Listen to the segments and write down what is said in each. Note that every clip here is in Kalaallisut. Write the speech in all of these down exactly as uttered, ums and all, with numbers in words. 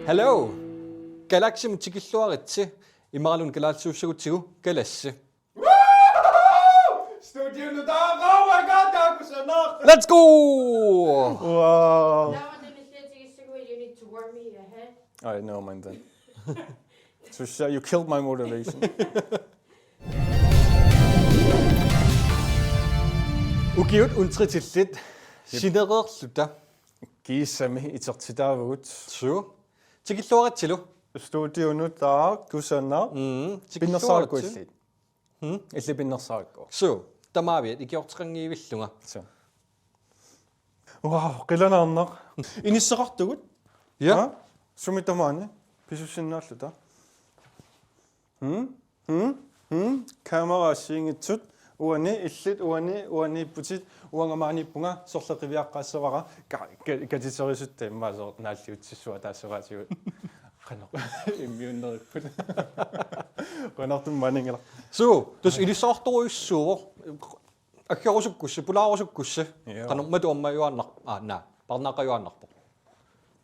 Hello. Galaxymut tikilluaritsi. Imaluunniit kalaallisuussagutsigu Galassi. Studio nutaaq, oh my god, takuuk kusanaq. Let's go! Wow. Now and then it's letting you segue, you need to warm me ahead. All right, never mind then. So Sha, you killed my motivation. Ukiut untritillit sinereerluta. Kiisami itertitaavugut. Suu. Tikilluaritsilu. Studio nutaaq, kusanaq. Mm. Pinnersaarakku Tikilluaritsi. Illit. Illit pinnersaarakku. Suu. Tamaaviat ikiorteqanngivillunga. So. Wow, qilanaarnaq. Inissaqartugut. Ja. Ha? Sumi tamaani. Pisussinnaalluta. Hmm? Hmm? Hmm? Kamera assigiinngitsut. Uani illit, uani, uaniipputit, uanga maaniippunga, sorleq qiviaqqaassavara, ka-, ka-, katiterisutta immaqa soorlu naalliutsissua taassagaatigut. Qanoq immiunneripput. Qujanartumik maaniinngilaq. Suu, tassa inissaqartorujussuuvoq. Aggerusukkussi, pulaarusukkussi. Ja. Qanormita uammajuaannar-, aa, naa, parnaaqajuaannarpoq.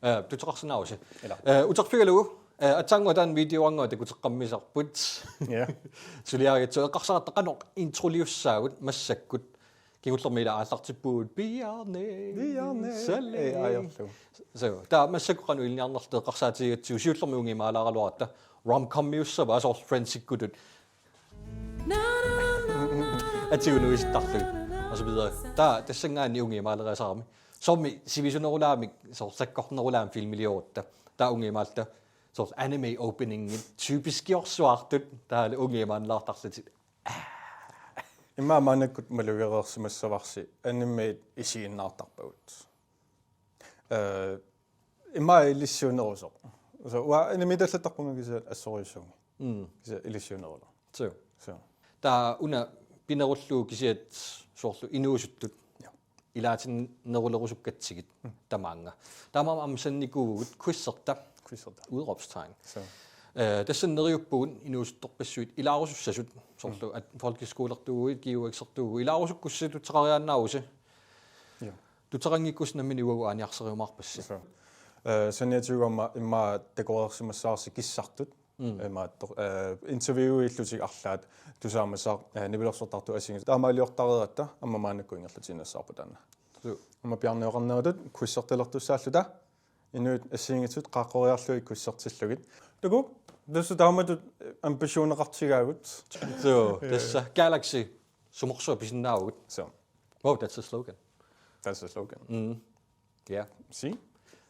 Eh, tuteqarsinnaavusi. Ila. Eh, uterfigalugu, eh, aatsaannguaq taanna videoannguaq takuteqqammisarput. Ja. Suliarigatsigu eqqarsaratta qanoq introliussaagut massakkut. Kingullermi ila aallartippugut Bjarne. Bjarne. Salling. Ei, ajorlugu. So, taava massakkut qanoq ilinniarnerluta eqqarsaatigigatsigu siullermik ungiimaalaaraluaratta. Rom-comiussavaa soorlu Friendsikkutut. Atigut nuisittarlugit. Og så videre. Taava tassanngaanniit ungiimaaleriasarami. Soormi sivisunerulaamik, soorlu sakkortunerulaamik filmiliorutta. Taava ungiimaalluta. Soorlu anime openingit typiskiorsuartut. Taavalu ungiimaannalaartarlutit. Immaqa maannakkut malugereersimassavarsi animet isiginnaartarpagut. Eh, immaqa ilissiunerusoq. So, uanga animetallattarpunga kisianni assorujussuugami. Mm. Kisianni ilissiunerusoq. So. So. Taava una pinerullugu kisiat soorlu inuusuttut. Ja. Ilaatinnerulerusukkatsigit tamaanga. Taamaammat aamma sannikuuvugut quizerta. Quizerta. Udropstegn. So. Eh, tassani neriuppugut inuusuttorpassuit ilaarusussasut. Soorlu at folkeskolertuuguit, G U X-ertuuguit. Ilaarusukkussi tuteqariaannaavusi. Ja. Tuteqanngikkussi nammineq uagut aaniarsariumaarpassi. So. Eh, saniatigut aamma immaqa takoreersimassavarsi kissartut. Mm. Imaattoq, eh, interviewiillutik arlaat tusaamasaq, eh, nipilersortartut assigiinngitsut. Taamaaliortareeratta aamma maannakkut ingerlatiinnassavarput taanna. Suu. Aamma Bjarneqarneratut quizertalertussaalluta. Inuit assigiinngitsut qaaqqoriarlugit quizertillugit. Takuuk, tassa taamatut ambitioneqartigaagut. So, tassa Galaxy sumorsuaq pisinnaavugut. So, Wow, that's a slogan. That's the slogan. Mm. Ja. See?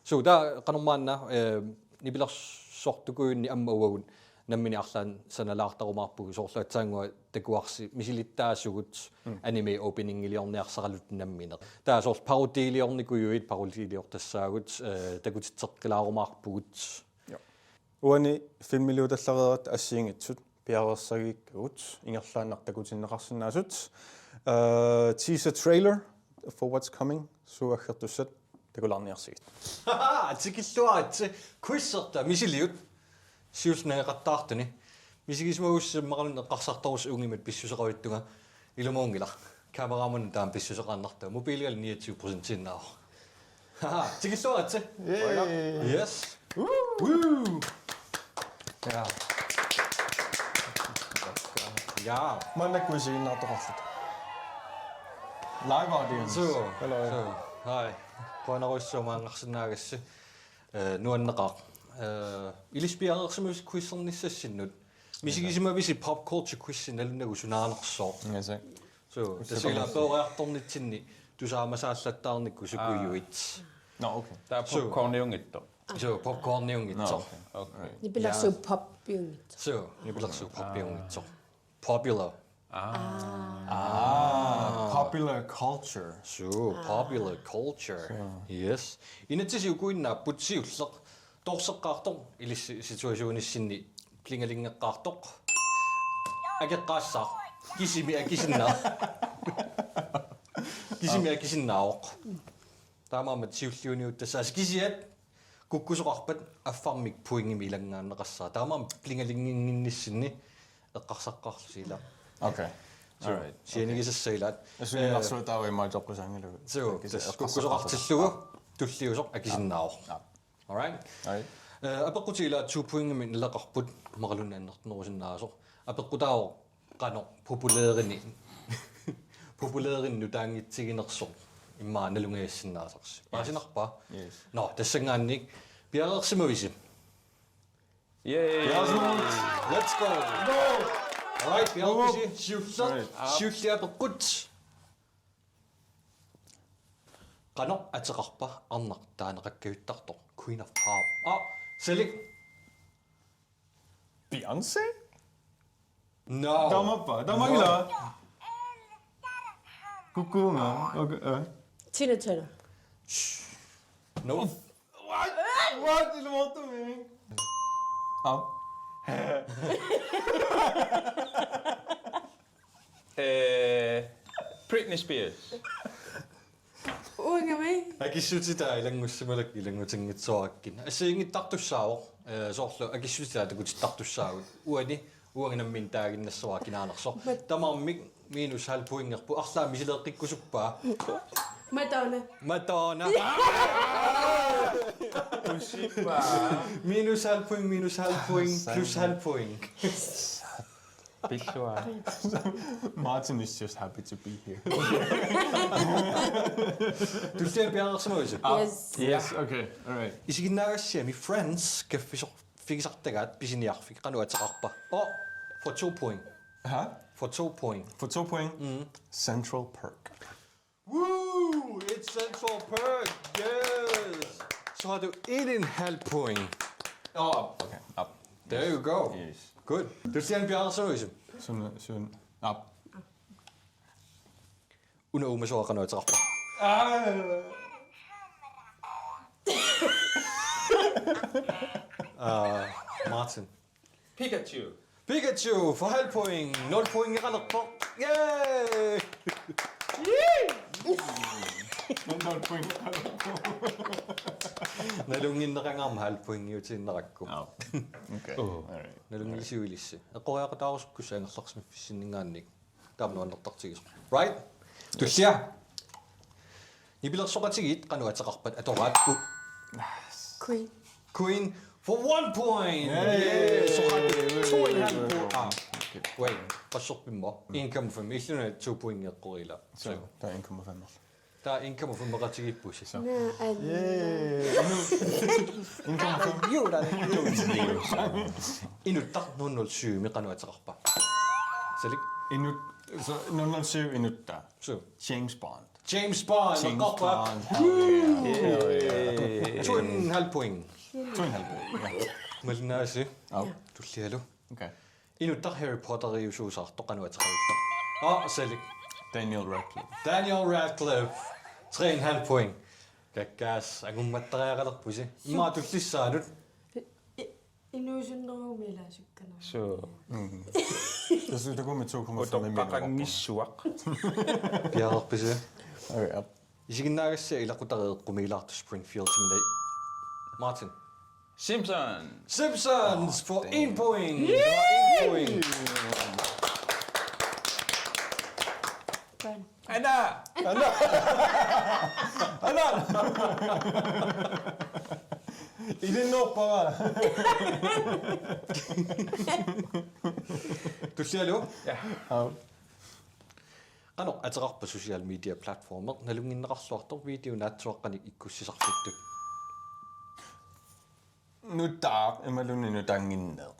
So, taava qanormaanna, eh, nipilersortukujunnik aamma uagut nammineq arlaannik sanalaartarumaarpugut soorlu aatsaannguaq takuarsi misilittaasugut anime openingiliorniarsaraluta nammineq. Taava soorlu parodiliornikujuit parodiliortassaagut, eh, takutitseqqilaarumaarpugut. Ja. Uani filmiliutallareeratta assigiinngitsut piareersagikkagut ingerlaannaq takutinneqarsinnaasut. Eh, teaser trailer for what's coming. Suut aggertussat takulaarniarsigit. Tikilluaritsi quizerta misiliut. Siulleq nangeqattaartuni. Misigisimagussi immaqaluunniit eqqarsartorussi uunga imatut pissuseqaruttunga. Ilumuunngilaq. Kameraamannut taama pissuseqaannartoq. Mobiiligalu niogtyve procentiinnaavoq. Haha, tikilluaritsi. Yes. Woo! Ja. Ja. Maannakkut isiginnaartoqarluta. Live audience. So, Hello. So, hi. Qujanarujussuaq maanngarsinnaagassi. Eh, nuanneqaaq. Eh, ilissi piareersimavissi quizernissassinnut. Misigisimavisi pop culture quizi nalunnagu sunaanersoq. Ngase. So, tassa ila peroriartornitsinni tusaamasaallattaarnikkut sukujuit. No, okay. Taava So. Popcorniunngitsoq. So, popcorniunngitsoq. Okay. Nipilersuup popiunngitsoq. So, nipilersuup popiunngitsoq. Popular. Ah, popular culture. So, popular culture. Yes. Inatsisii ukuinnaapput siulleq. Toorseqqaartoq, ilissi situationissinni plingalinggeqqaartoq. Akeqqaassaaq. Kisimi akisinnaavoq. Kisimi akisinnaavoq. Taamaammat siulliuniuttassaasi kisiat kukkusoqarpat affarmik pointimik ilanngaanneqassaaq. Taamaammat plingalingginnginnissinni eqqarsartarlusi ila. Okay. All right. Sianigisassaaq ilaat. Assuinnarsuaq taava immaqa toqqusaanngilagut. So, tassa kukkusoqartillugu tulliusoq akisinnaavoq. All right. All right. Eh, apeqqutit ilaat to pointimik naleqarput, imaluunniit annertunerusinnaasoq. Apeqqutaavoq qanoq populærini, populærini nutaanngitsiginersoq immaqa nalunngajassinnaasarsi. Paasinarpa? Yes. Nå, tassanngaanniit piareersimavisi? Yay! Piareersimavit. Let's go. All right, piareerpisi. Siulleq. All right. Siulliit apeqqut. Qanoq ateqarpa arnaq taaneqakkajuttartoq, Queen of Pop? Ah, salik. Beyoncé? No. Taamaappa, taamaanngilaq. Kukkuunga. Okay, eh. Tina Turner. No. What? What? Ilmoortumik. Au. Eh, Britney Spears. Uangami. Akissutitaa ilanngussimalak ilanngutinngitsoorpakka. Assigiinngittartussaavoq, eh, soorlu akissutitaa takutittartussaagut. Uani, uanga nammineq taaginnassavara kinaanersoq. Mat- Tamarmik minus halv pointerput, arlaat misileeqqikkusuppaa. Madonna. Madonna. Pusippaa. Minus halv point, minus halv point, plus halv point. Pilluarit. Martin is just happy to be here. Tulliani piareersimavisi? Yes. Yes, okay, all right. Isiginnaagassiami Friends kaffisoq-, -figisartagaat pisiniarfik qanoq ateqarpa? Oh, for two point. Huh? For two point. For two point? Mm. Central Perk. Woo! It's Central Perk. Yes. Så har du en og en halv point. Oh, up. Okay, up. There you go. Yes. Good. Tulliani piareersimavisi? Sun, sun, up. Una uumasoq qanoq ateqarpa? Ah. Ah, Martin. Pikachu. Pikachu for halv point. Nul pointeqalerpoq. Yay! Nul point. Nalunnginneqangaarmat halv pointiutiinnarakku. Oh. Okay. Oh. All right. Nalunngilisiuk ilissi? Eqqoriaqataarusukkussi angerlarsimaffissinninngaanniit. Taama nuannertartigisoq. Right? Tullia. Nipilersoqatigiit qanoq ateqarpat atoraat? U- Queen. Queen for one point. Yay. Yeah, så har du to og en halv point. Ah. Okay. Wait, qassorpimma? En komma fem. Illuuna to point eqqorilaarpoq. Så, taava en komma fem. Taava en komma fem-eqatigiippusi. Så. Naa, al- Yay. Inu-, en komma fem. Juulan. Inuttaq nul nul syv-mi qanoq ateqarpa? Salik. Inut-, så, nul nul syv inuttaq. Så. James Bond. James Bond, James Bond. Hell yeah. Hell yeah. To en halv point. To en halv point, ja. Malinnaasi. Ja. Tullialu. Okay. Inuttaq Harry Potteriusuusaartoq qanoq ateqarpa? Ah, salik. Daniel Radcliffe. Daniel Radcliffe. Tre en halv point. Kakkaas, angummattariaqalerpusi. Immaqa tullissaanut. I-, inuusunnerugumiilaasukkanera. Suu. Mm. Tassa takuumi to komma fem-imiinnarpoq. Utoqqaqanngissuaq. Piareerpisi? Okay, up. Isiginnaagassiaq ilaqutariit eqqumiilaartut Springfield-imik. Martin. Simpsons. Simpsons for en point. Yay! En point. Ana! Ana! Ana! Ilinnoorpara. Tullialu? Ja. Au. Qanoq ateqarpa social media platformi nalunnginneqarluartoq video naatsuaqqanik ikkussisarfittut? Nutaaq imaluunniit nutaannginneq.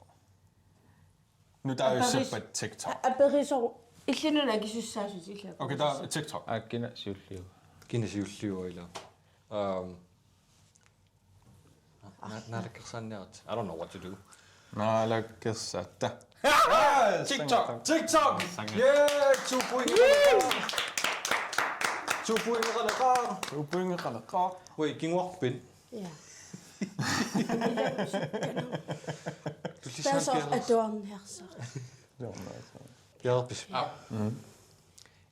Nutaajussuuppata TikTok. Aperiso-, illit una akisussaasut ila. Okay, taava TikTok. Aa, kina siulliuvoq? Kina siulliuvoq ila? Um, na-, naalakkersaanniarit. I don't know what to do. Naalakkersaatta. TikTok! TikTok! Yeah, to point. To point. Wait, kinguarpit? Ja. Tullissaani. Tassa piareer-, atuarniarsa. Piareerpisi? Aa. Mm.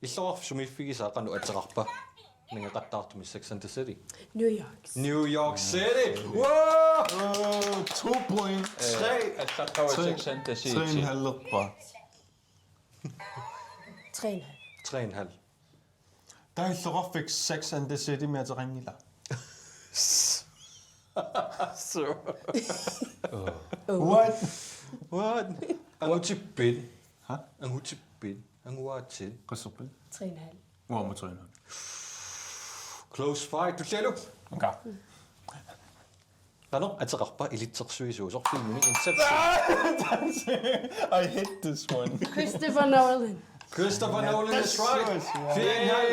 Illoqarfik sumiiffigisaa qanoq ateqarpa? Nangeqattaartumik Sex and the City. New York. New York City. Wow! Øh, to point. Tre. Allaqqavoq Tre. Sex and the City. Tre en halv. Tre en halv. Tre en halv. Taava illoqarfik Sex and the City-mik ateqanngilaq. So. What? What? Angutippiit. Hæ? Angutippiit. Anguaatsit. Qasserpit? Tre en halv. Uanga tre en halv. Close fight. Tullialu. Okay. Qanoq ateqarpa ilitsersuisuusoq filmimi Inception? I hate this one. Christopher Nolan. Christopher Nolan is right. That's right. Fire en halv.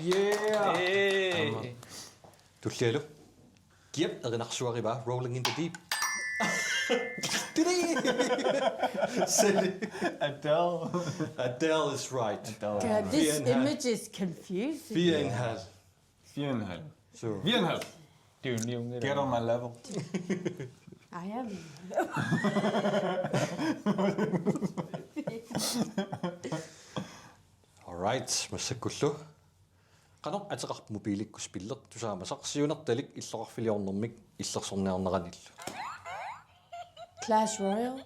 Yeah. Yeah. Hey. Tullialu. Kiap erinarsuarivaa Rolling in the Deep? Seli. Adele. Adele is right. Adele. God, this Fire en halv. Image is confusing. Fire en halv. Fire en halv. So. Fire en halv. Det er jo lige Get on my level. I am. All right, massakkullu. Qanoq ateqarpa mobiilikkut spilli tusaamasaq siunertalik illoqarfiliornermik illersorniarneranillu? Clash Royale.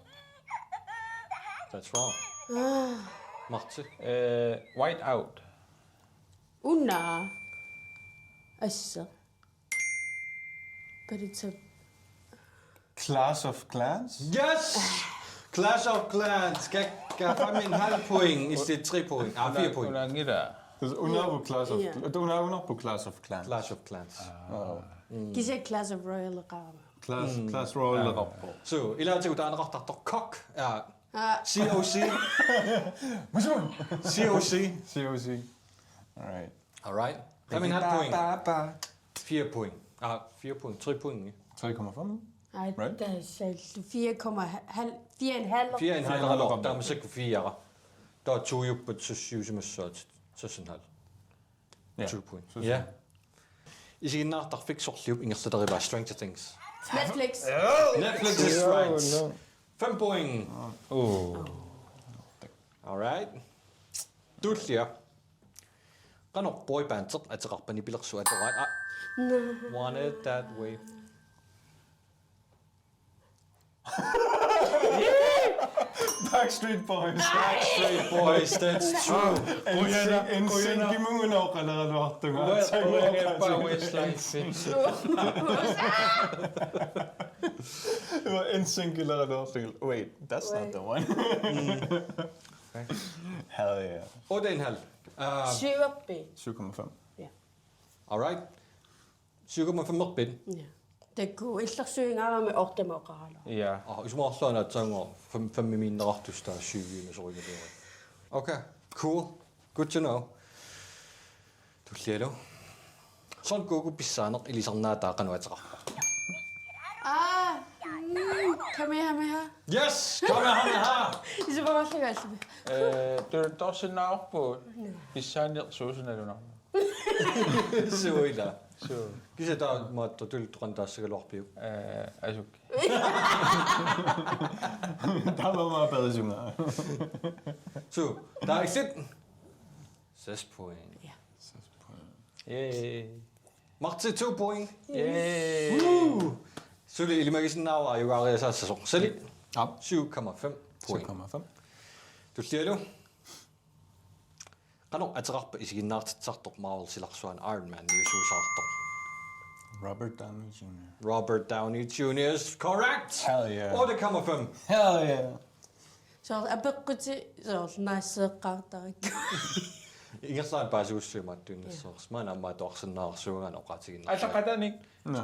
That's wrong. Ah, Marti. Øh, Whiteout. Una. Assa. But it's a Clash of Clans? Yes! Clash of Clans. Kan, kan fem en halv point i stedet tre point. Ah, fire point. Unangira. Una på Clash of Ja. Una under på Clash of Clans. Clash of Clans. Oh. Kisianni Clash of Royale qara. Clash Clash Royale rappo. So, ilaatigut taaneqartartoq cock. Ja. Ah, C O C. Which one? C O C. C O C. All right. All right. Fem en halv point. Ba, ba, ba. Fire point. Ah, fire point. Tre point. Tre komma fem. Ej, Right? Der er selv fire komma halv, fire en halv. Fire en halv Fire en halv. Royale. Tamasakku fire. Der er to juppet, så syv som er så. Seks en halv. Ja. To point. Seks en Ja. halv. Isiginnaartarfik sorliup ingerlatarivaa Stranger Things? Netflix. Netflix is right. No, no. Fem point. Oh. All right. Tullia. Qanoq boyband ateqarpa nipilersuaq atoraat? Ah, Nå. Want It That Way. Backstreet Boys. Backstreet Boys, that's true. NSYNC, NSYNC-imut oqaleraluartunga. Westlife. NSYNC-ileraluartunga. Wait, that's not the one. Hell yeah. Otte en halv. Uh, Syverpi. Syv komma fem. All right. Syv komma fem-erpit. Ja. Takuuk illersuingaarami ortama oqaraluarpoq. Ja. Ah, isumaqarluarnaatsaanngua fem, fem-imiinnerartusta syv-iuneq sorigaliurit. Okay, cool. Good to know. Tullialu. Son Goku pissaaneq ilisarnaataa qanoq ateqarpa? Ah, mm, Kamehameha. Yes! Kamehameha! Isumaqarlunga allumi. Øh, det er torsinnaarpu. Pissaanier suusunalunarma. Suuila. Så, Kisianni taamaattoq tulittoqan taassagaluarpiuk? øh, altså, Taamaammat perisunga. So, taava illit? Seks point. Ja. yay. Marti to point. Yay. Woo! Suli ilimagisinnaavara ajugaariasaassasoq. Sali. Aap. Syv komma fem Syv point. Komma fem. Tullialu. Qanoq ateqarpa isiginnaartitsisartoq Marvel silarsuani Iron Man-iusuusaartoq? Robert Downey Junior. Robert Downey Junior is correct. Hell yeah. Otte komma fem. Hell yeah. Soorlu apeqqutit soorlu naasseeqqaartarakku. Ingerlaannaq paasigussiuk maattuinnassavarsi. Maanna aamma atuarsinnaarsuugaana oqaatiginnaa. Alla qatanik. No.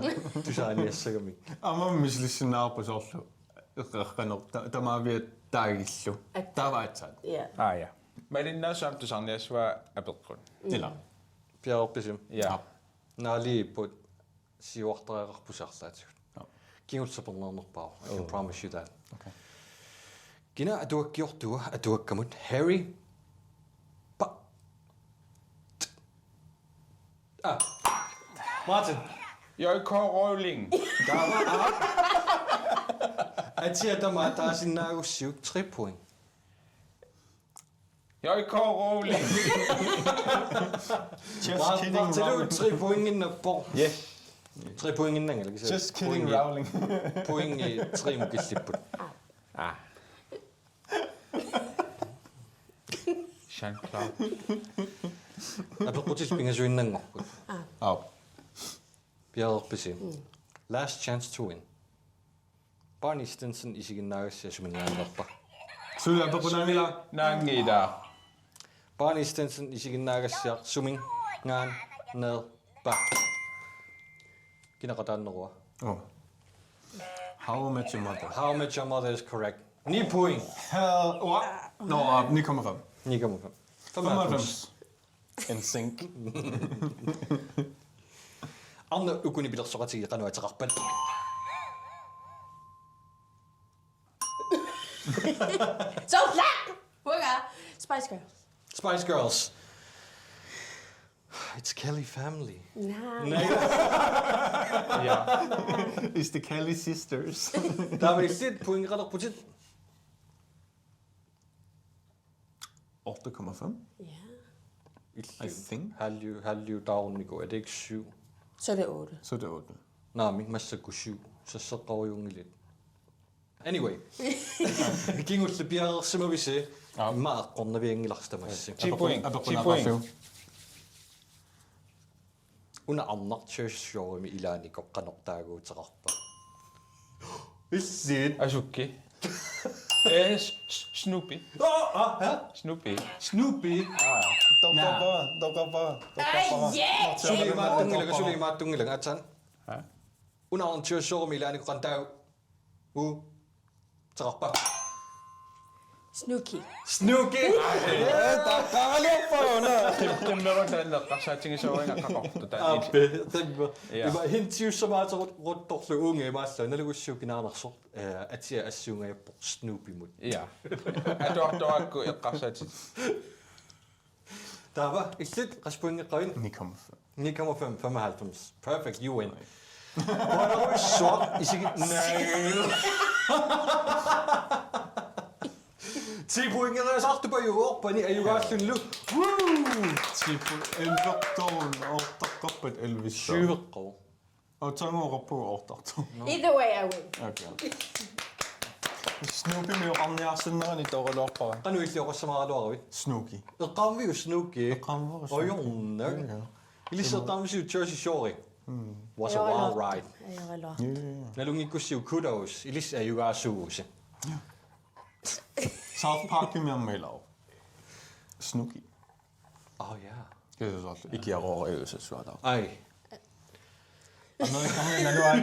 Tusaaniassagamik. Aamma misilissinnaavarput soorlu. Eqqaqqaneq ta-, tamaaviat taagillu. Ak- Taava aatsaat. Ja. Ah, ja. Malinnaasumik tusarniassavaa apeqqut. Ila. Piareerpisiuk? Ja. Naaliipput siuartariaqarpusi arlaatigut. Joo. Kingulleq saperneernerpaavoq. I can Oh. promise you that. Okay. Kina atuakkiortua atuakkamut Harry Pa-, ah. Martin. J K Rowling. Taava aap. Atia tamaat taasinnaagussiuk tre point. J K Rowling. Just Mar-, kidding, Martilu Rowling. Tre pointinnappoq. Yes. Tre pointinnanngilaq kisianni. Just kidding, Pointi-, Rowling. Pointi tre-mut killipput. Ah. Jean-Claude. Apeqqutit pingasuinnanngorput. Aap. Piareerpisi? Last chance to win. Barney Stinson isiginnaagassiaq suminngaanneerpa? Suli apeqqunaanngilaq. Naanngilaq. Barney Stinson isiginnaagassiaq suminngaanneerpa? Kina qataannerua? Oh. How I Met Your Mother. How I Met Your Mother is correct. Ni point. Hell, what? No, uh, ni komma fem. Ni komma fem. Femoghalvfems. N Sync. Arnaq, ukuni pilersoqatigiit qanoq ateqarpat? So black! Uanga. Spice Girls. Spice Girls. It's Kelly family. Nah. Nei. Ja. It's the Kelly sisters. Taava illit pointeqalerputit. Otte komma fem. Ja. I think. Halv, halv taarunniku, er det ikke syv? Så er det otte. Så er det otte. Naamik, massakkut syv. Sasseqqarujunngilit. Anyway. Kingulleq piareersimavisi? Aap. Immaqa eqqornavianngilarsi tamassi. Ti point. Apeqqu-, apeqqu-, ti point. Una Arnaq Jersey Shoremi ilaanikoq qanoq taaguuteqarpa? Illit. Asuki. Eh, S-, S-, Snoopy. Oh, ah, hæ? Snoopy. Snoopy. Ah. Doktor Pepper, Doktor Pepper, Doktor Pepper. Suli imaattunngilanga, suli imaattunngilanga, aatsaat. Hæ? Una Arnaq Jersey Shoremi ilaanikoq qanoq taaguuteqarpa? Snooki. Snooki! Eh, taqqaaliorpa una. Qim-, qimmerusaanneq eqqarsaatigisooringa qaqortoq taanna. Aappi, qimmeq. Ja. Ima hintsiussamaatsoruttorlu uunga imaallaat nalugussiuk kinaanarsoq, eh, atia assuungajappoq Snoopymut. Ja. Atuartoraakku eqqarsaatit. Taava, illit, qassit pointeqarit? Ni komma fem. Ni komma fem, femoghalvfems. Perfect, you win. Qujanarsuaq, isigi-, nej. Ti pointeqarisartupajuorpani ajugaallunilu. Woo! Ti point, elleve, oortaqqappat elleve. Syveqqavoq. Ootsaannguaqarpugut oortartoq. Either way, I win. Okay. Snoopymioqarniarsinnerani tooraluarpara. Qanoq illit oqassamaaraluaruit? Snooki. Eqqaamaviuk Snooki? Eqqaamavara Snooki. Ajorna. Ja, ja. Ilissi eqqaamavisiuk Jersey Shore? Mm. Was a wild ride. Ajoraluartoq. Ja, ja, ja. Nalunngikkussiuk kudos. Ilissi ajugaasuuvusi. Ja. South Parkimi aamma ilaa. Snooki. Oh, ja. Kisianni soorlu ikiaroorujussuusoq. Ai. Anna ikkammi naluai.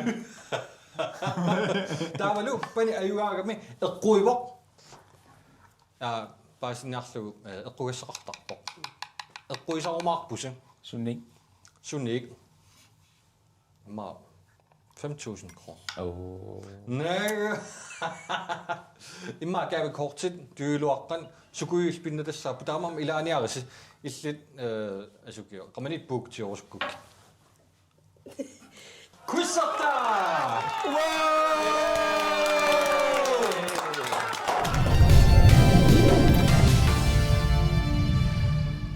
Taavalu pani ajugaagami eqquivoq. Aa, paasinniarlugu, eh, eqqugassaqartarpoq. Eqquisarumaarpusi. Sunik. Sunik. Immaqa fem tusind kroner. Oh. Nej. Immaqa gavekortit, tyveluaqqat, sukujuit pinnattassaapput, taamaammat ilaaniarisi, illit, eh, asukio. Qamani puuk tiorusukkukkit. Quizertaa! Wow!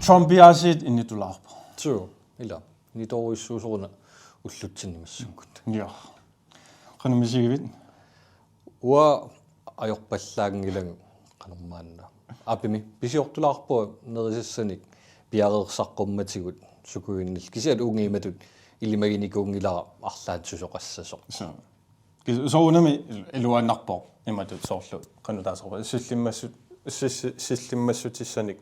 Trumpi aasiit initulaarpoq. True. Ila. Nitoorujussuusoruna ullutsinni massakkut. Ja. Qanoq misigivit? Uanga ajorpallaanngilagut qanormaanna. Aappi, pisiortulaarpunga nerisassanik piareersaqqummatigut sukujuinnillu. Kisianni uunga imatut ilimaginikuunngilara arlaat susoqassasoq. So. Kis-, soorunami iluannarpoq imatut soorlu qanoq taasarpa sillimmassut-, sis-, sillimmassutissanik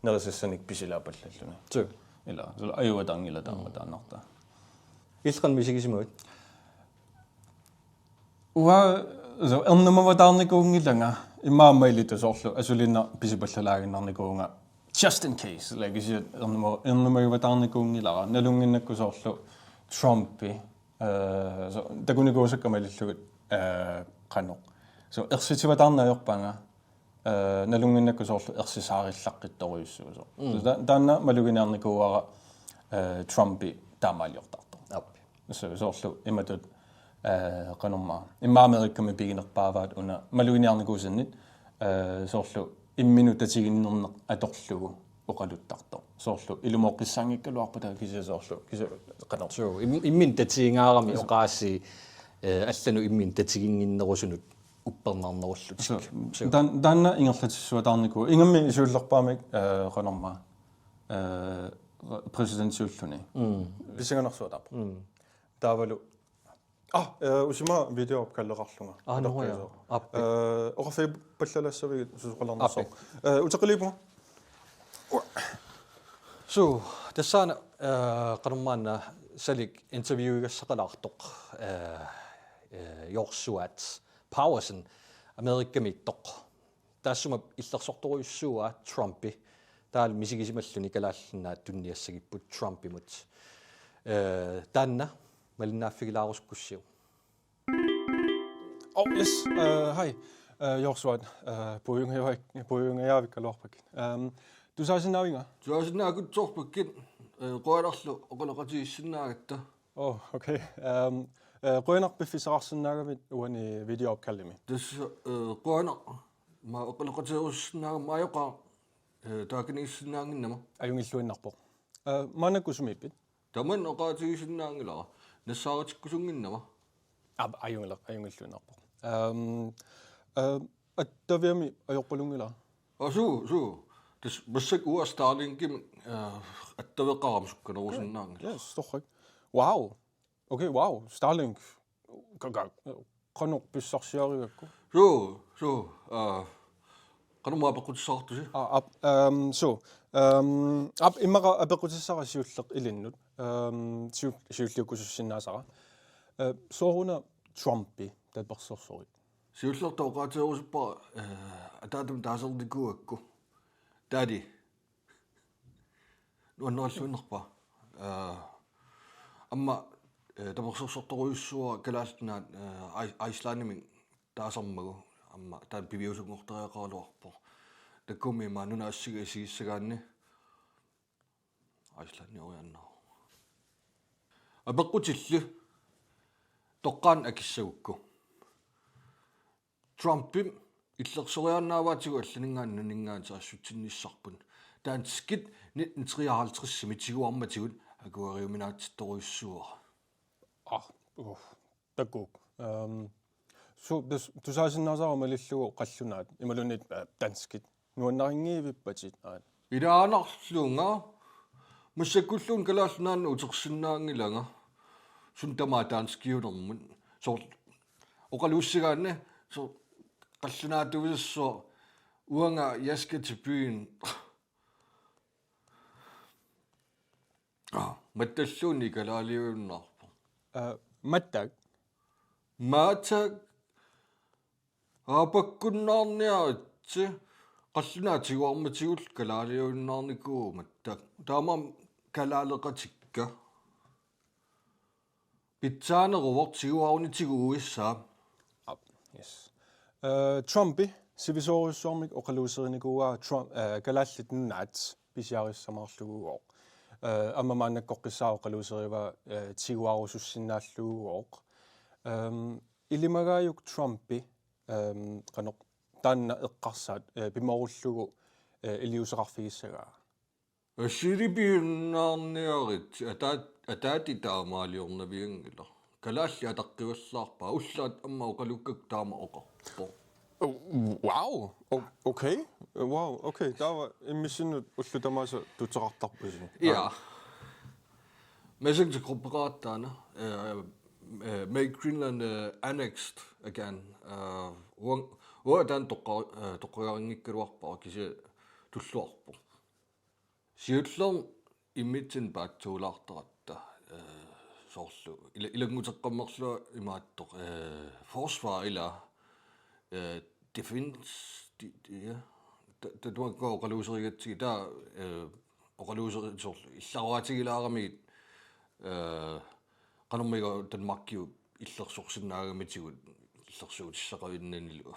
nerisassanik pisilaappallalluni. Suu. Ila, soorlu ajugatanngilaq taama taannartaa. Illit qanoq misigisimavit? Uanga, so, ernumavataarnikuunngilanga, immaqa aamma ilitsoq soorlu, asuliinnaq pisipallalaaginnarnikuuvunga, just in case, like, kisianni ernuma-, ernumavataarnikuunngilara, nalunnginnakku soorlu Trumpi, eh, so, takunikuusakka malillugit, eh, qanoq. So, ersitsivataarneq ajorpara, eh, nalunnginnakku soorlu ersisaarillaqqittorujussuusoq. Mm. Ta-, taanna maluginiarnikuuara, eh, Trumpi taamaaliortartoq. Aap. So-, soorlu imatut, eh, qanormaa. Immaqa Amerikami piginerpaavaat una maluginiarnikuusannit, eh, soorlu imminut tatiginninneq atorlugu oqaluttartoq. Soorlu ilumooqqissaanngikkaluarpata kisianni soorlu, kisianni qanoq. Suu, im-, imminut tatigingaarami oqaasii, eh, allanut imminut tatiginnginnerusunut uppernarnerullutik. Suu. Suu. Taan-, taanna ingerlatissuataarnikuuvoq. Ingammik siullerpaamik, eh, qanormaa, eh, præsidentiulluni. Mm. Pissanganarsuataarpoq. Mm. Taavalu. Ah, eh, usima videoopkalleqarlunga. Ah, nå ja. Aap. Eh, oqarfigipallalassavigut susoqalernersoq. Aap. Eh, uteqqiliippunga. Suu, tassaana, eh, qanormaanna salik interviewigassaqalaartoq, eh, eh, Jorsuat Powersen, Amerikamiittoq. Taassuma illersortorujussuuaa Trumpi. Taavalu misigisimalluni Kalaallit Nunaat tunniassagipput Trumpimut. Eh, taanna malinnaaffigilaarusukkukku. Oh, yes. Eh, hej. Eh, Jorsuat. Eh, puigunngajavik-, puigungajaavikkaluarpakkit. Ehm, tusaasinnaavigit? Tusaasinnaakutsoorpakkit, eh, qujanarlu oqaloqatigiissinnaagatta. Oh, okay. Ehm, eh, qujanaq piffissaqarsinnaagamit uani videoopkallimi. Tassa, eh, qujanaq. Aamma oqaloqatigerusussinnaagama ajoqaaq, eh, taakaniissinnaannginnama. Ajunngilluinnarpoq. Eh, maannakkut sumiippit? Tamanna oqaatigisinnaanngilara. Nassaatikkusunnginnama. Aap, ajunngilaq, ajunngilluinnarpoq. Ehm, eh, attaviami ajorpalunngilaq. Aa, suu, suu. Tassa massakkut uanga Starlinkimik, eh, attaveqarama sukkanerusinnaanngilaq. Yes, torrak. Wow. Okay, wow. Starlink. Ka-, ka-, qanoq pissarsiarigakku. Suu, suu. Eh, qanormaa apeqqutissaqartusi? Aa, aap, ehm, suu. Ehm, aap, immaqa apeqqutissara siulleq ilinnut. Ehm, siu-, siulliukkusussinnaasara. Eh, sooruna Trumpi tapersersorit? Siullertut oqaatigerusuppara, eh, ataatama taasernikuugakku. Taali. Nuannarilluinnarpa. Eh, aamma, eh, tapersersortorujussuuara Kalaallit Nunaat, eh, Is-, Islandimik taasarmagu. Aamma taanna piviusunngortariaqaraluarpoq. Takuummi ima nunap assiga isigissagaanni Islandi oriannaavoq. Apeqqutilli toqqaannaq akissagukku. Trumpip illersoriaannaavaatigut allaninngaanniit nunaninngaanniit saassussinnissarput. Danskit nitten treoghalvtredsimi tiguarmatigut akueriuminaatsittorujussuuara. Ah, uh, takuuk. Ehm, su-, tus-, tusaasinnaasara malillugu qallunaat, imaluunniit, eh, danskit. Nuannarinngiivippatit, aat? Ilaanarlunga, massakkulluunniit Kalaallit Nunaannut utersinnaanngilanga, suut tamaat danskiunermut. Soorlu, oqaluussigaanni, soorlu, qallunaatuusassooq, uanga jeg skal til byen. Ah, mattalluunniit kalaaliujunnaarpoq. Eh, mattak? Mattak. Aapakkunnaarniaritsi qallunaat tiguarmatigullu kalaaliujunnaarnikuuvugut mattak. Taamaammat kalaaleqatikka. Pitsaaneruvoq tiguarunitigut U S A. Aap, yes. Eh, Trumpi sivisoorujussuarmik oqaluuserinikuuaa Trump, eh, Kalaallit Nunaat pisiarissamaarlugugooq. Eh, aamma maannakkoqqissaaq oqaluuserivaa, eh, tiguarusussinnaalluugooq. Ehm, ilimagaajuk Trumpi, ehm, qanoq taanna eqqarsaat, eh, pimoorullugu, eh, iliuuseqarfigissagaa? Assilipiunnaarniaritsi ataat-, ataatit taamaaliornavianngilaq. Kalaallit ataqqivallaarpaat, ullaat aamma oqalukkakku taama oqarpoq. Oh, wow. O-, okay. Wow, okay. Taava immissinnut ullut tamaasa tuteqartarpusi. Ja. Messenger-gruppeqaratta taanna, eh, eh, Make Greenland, eh, Annexed Again. Eh, uang-, uanga taanna toqqa-, eh, toqqagariinngikkaluarpara kisianni tulluarpoq. Siullermik immitsinnut paatsuulaartaratta, eh, soorlu ila-, ilannguteqqammerlunga imaattoq, eh, forsvar ila, eh, defense, di-, di-, ja. Ta-, ta-, tamakku oqaluuserigatsigit taava, eh, oqaluuseri-, soorlu illaruaatigilaaramigit, eh, qanormita Danmarkiup illersorsinnaagamitigut illersuutissaqavinnanilu.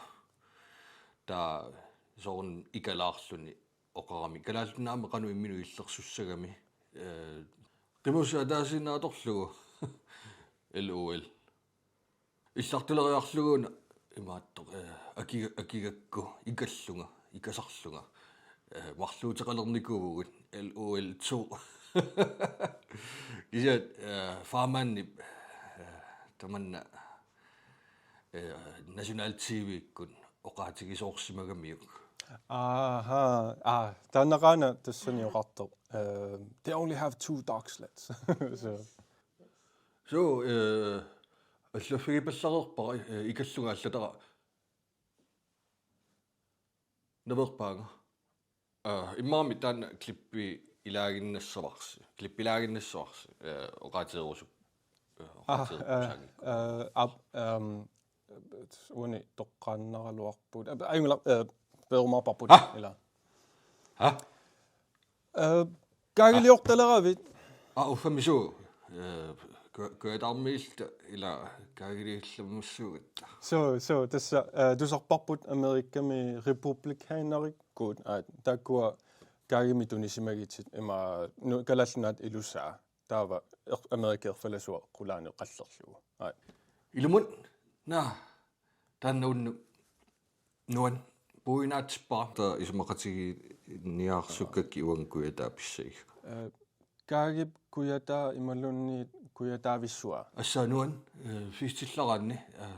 Taava soorunami ikalaarluni oqarami. Kalaallit Nunaanni qanoq imminut illersussagami. Eh, qimussi ataasiinnaq atorlugu. L O L. Illartuleriarlugu una imaattoq, eh, akiga-, akigakku, ikallunga, ikasarlunga. Eh, marluuteqalernikuuvugut, L O L to. Kisianni, eh, farmandip, eh, tamanna, eh, national T V-kkut oqaatigisoorsimagamiuk. Aha, ah, taannaqaana tassani oqartoq. Eh, they only have two dog sleds. So. So, eh, allaffigipallareerpara, eh, ikallunga allatara. Naveerpaanga. Ah, immaammi taanna klippi ilaaginnassavarsi. Klippi ilaaginnassavarsi. Eh, oqaateerusu-, eh, Ah, oqaateerususaanngikku. Eh, eh, aap, ehm, uani toqqaannaraluarpugut. Eh, ajunngilaq, eh, peerumaarparput. Ha? Ila. Ha? Eh, kaagiliortaleravit? Ah, uffami suu. Eh, ku-, kujataamiilluta ila kaagiliullammassuugatta. So, so, tassa, eh, tusarparput Amerikami Republikanerikkut, ah, taakkua kaagimik tunisimagitit ima nu-, Kalaallit Nunaat ilusaa. Taava er-, Amerika erfalasuaq qulaani qallerlugu. Ai. Ilumut, naa, taanna unnuk nuan puinaatsippara, taava isumaqatigiinniarsukkakku uanga kujataa pissagigakku. Eh, kaagip kujataa imaluunniit kujataavissua. Assaa nuan, eh, fiistillaraanni, eh.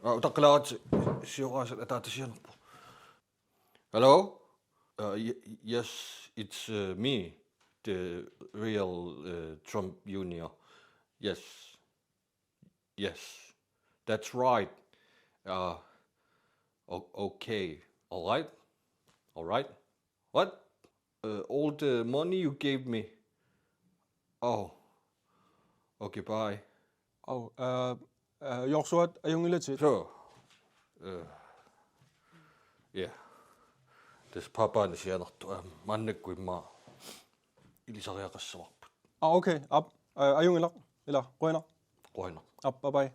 Ah, utaqqilaaritsi, sioraasat ataatasianerpoq. Hello? Uh, y-, yes, it's, uh, me, the real, uh, Trump Junior. Yes. Yes. That's right. Uh, o-, okay. All right. All right. What? Uh, all the money you gave me? Oh. Okay, bye. Oh, uh, uh, Joshua, ajunngilatit. So, uh, yeah. Tassa papaani sianertu, um, maannakkut immaqa ilisariaqassavarput. Ah, okay. Aap, uh, ajunngilaq. Ila, qujanaq. Qujanaq. Aap, bye bye.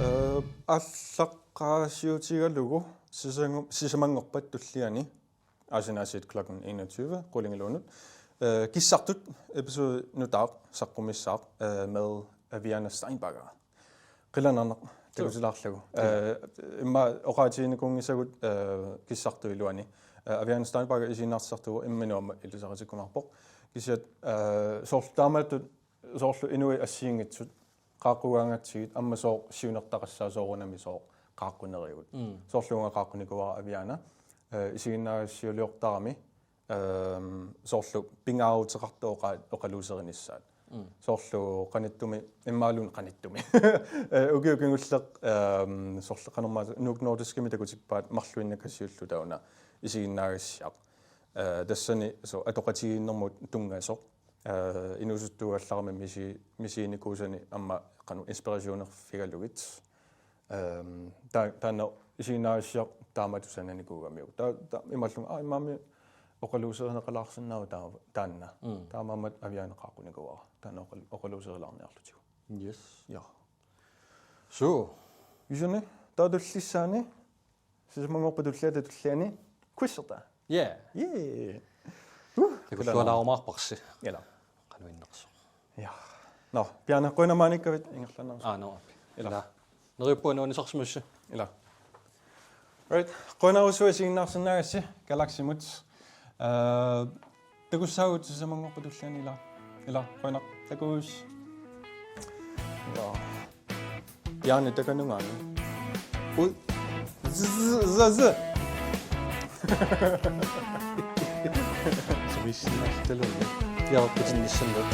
Eh, aallaqqaasiutigalugu sisangu-, sisamanngorpat tulliani, aasinaasiit klokken enogtyve, qulingiluunut. Eh, Kissartut episode nutaaq saqqumissaaq, eh, med Aviana Steinbacher. Qilanaarnaq takutilaarlugu. Eh, immaqa oqaatiginikuunngisagut, eh, Kissartut iluani. Eh, Aviana Steinbacher isiginnaartitsisartuuvoq, imminut aamma ilusaritsikkumaarpoq. Kisianni, eh, soorlu taamatut, soorlu inuit assigiinngitsut, qaaqqugaangatsigit, aamma sooq siunertaqassaaq soorunami sooq qaaqqunerigut. Mm. Soorlu uunga qaaqqunikuuara Aviana, eh, isiginnaagassiuliortarami, ehm, soorlu pingaaruteqartoq oqa-, oqaluuserinissaat. Mm. Soorlu qanittumi, immaqaluunniit qanittumi. Eh, ukioq kingulleq, ehm, soorlu qanormaa Nuuk Nordiskimi takutippaat marluinnakasiulluta una isiginnaagassiaq. Eh, tassani so atoqatigiinnermut tunngasoq. Eh, inuusuttuugallarami misi-, misiginikuusani aamma qanoq inspirationerfigalugit. Ehm, ta-, taanna isiginnaagassiaq taamatut sananikuugamiuk. Ta-, ta-, imaallunga, aa, imaammi oqaluuserineqalaarsinnaavoq taa-, taanna. Mm. Taamaammat Aviana qaaqqunikuuara. Taanna oqal-, oqaluuserilaarniarlutigu. Yes. Ja. So. Isuni, taava tullissaani, sisamanngorpat tulliata tulliani, quizertaa. Yeah. Yeah. Uh, takullualaarumaarparsi. Ila. Qanuinnersoq. Ja. Nå, Bjarne, qujanaq maaniikkavit ingerlaannarsi. Aa, nå. Ila. Ila. Neriuppunga nuannisarsimassi. Ila. Right. Qujanarsuaq isiginnaarsinnaagassi Galaximut. Eh, takussaagut sisamanngorpat tulliani, ila. Ila, qujanaq. Takuss. Ila. Bjarne takanungaani. Ui. Z-, z-, z-, z-. Sumiissinnaalluta. Jaarputinnissammat.